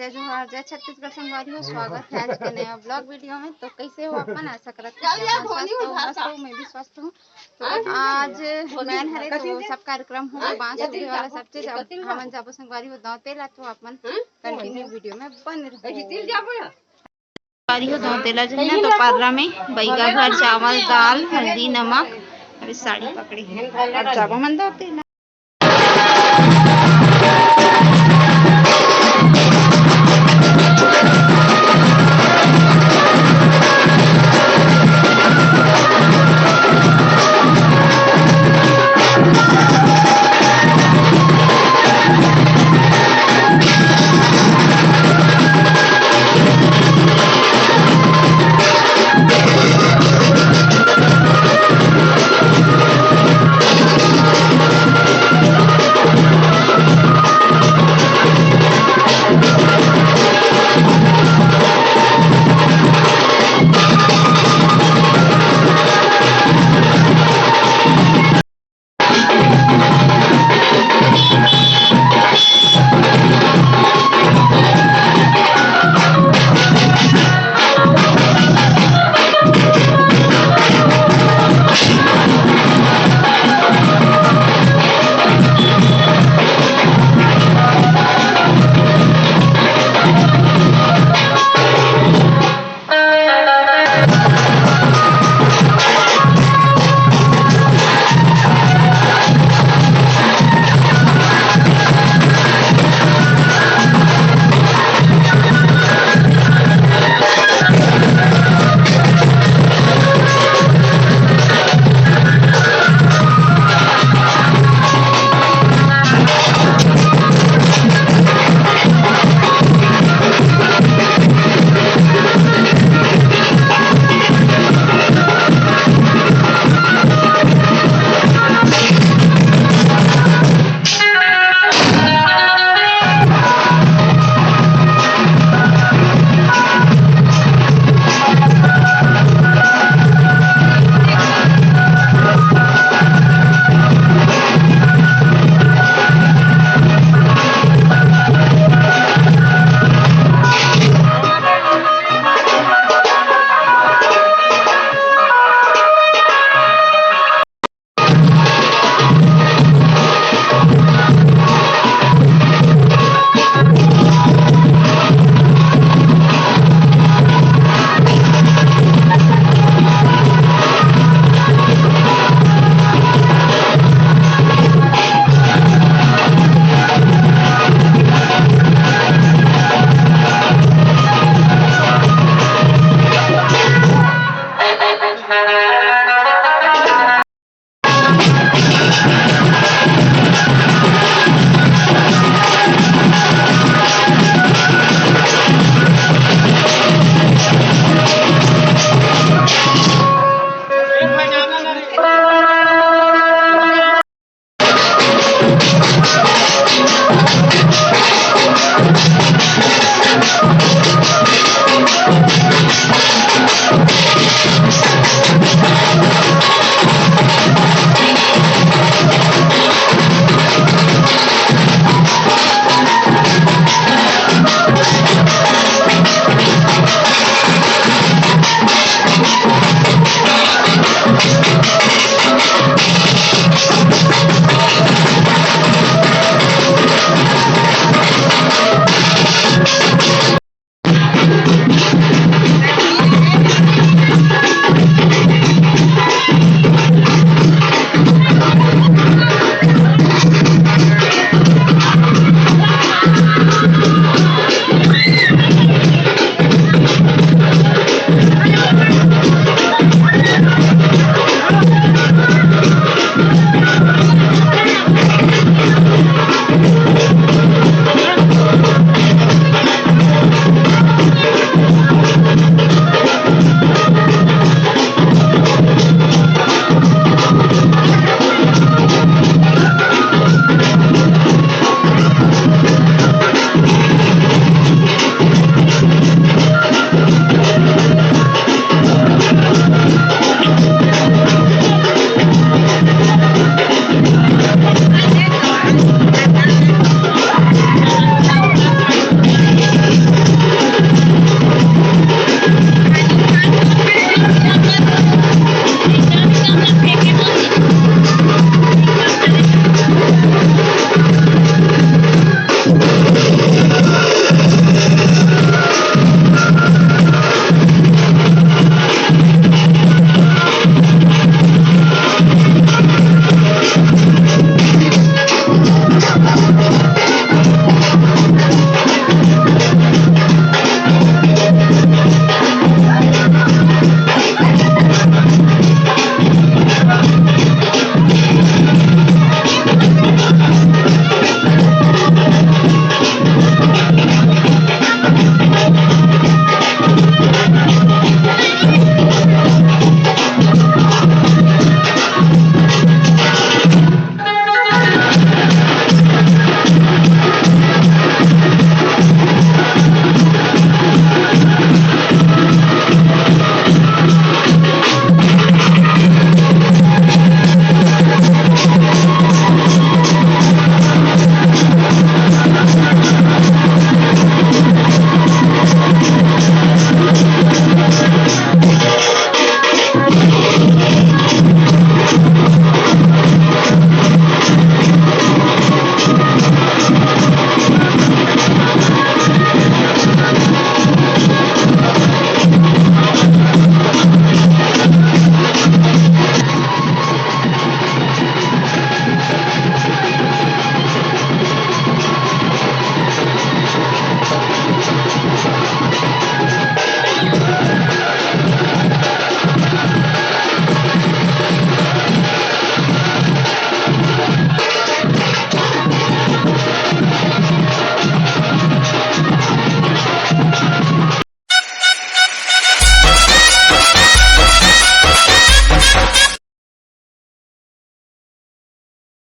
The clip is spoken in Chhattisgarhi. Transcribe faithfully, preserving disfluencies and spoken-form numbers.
जोहार, जय छत्तीसगढ़ संगवारी हो, स्वागत है आज के नया ब्लॉग वीडियो में। तो कैसे हो अपन? आशा करत हूँ कि अपन स्वस्थ हो, मस्त हो, मैं भी स्वस्थ हूँ। तो आज मैं हरे तो सब कार्यक्रम हो, बांस टूटे वाला सब चीज। अब हमन जाबो संगवारी हो दौतेला, तो अपन कंटिन्यू वीडियो में बने रहो। संगवारी हो दौतेला जो है ना, तो पर्रा में बैगा भर चावल, दाल, हल्दी, नमक, अभी साड़ी पकड़ी है। अब जाबो मन दौतेला।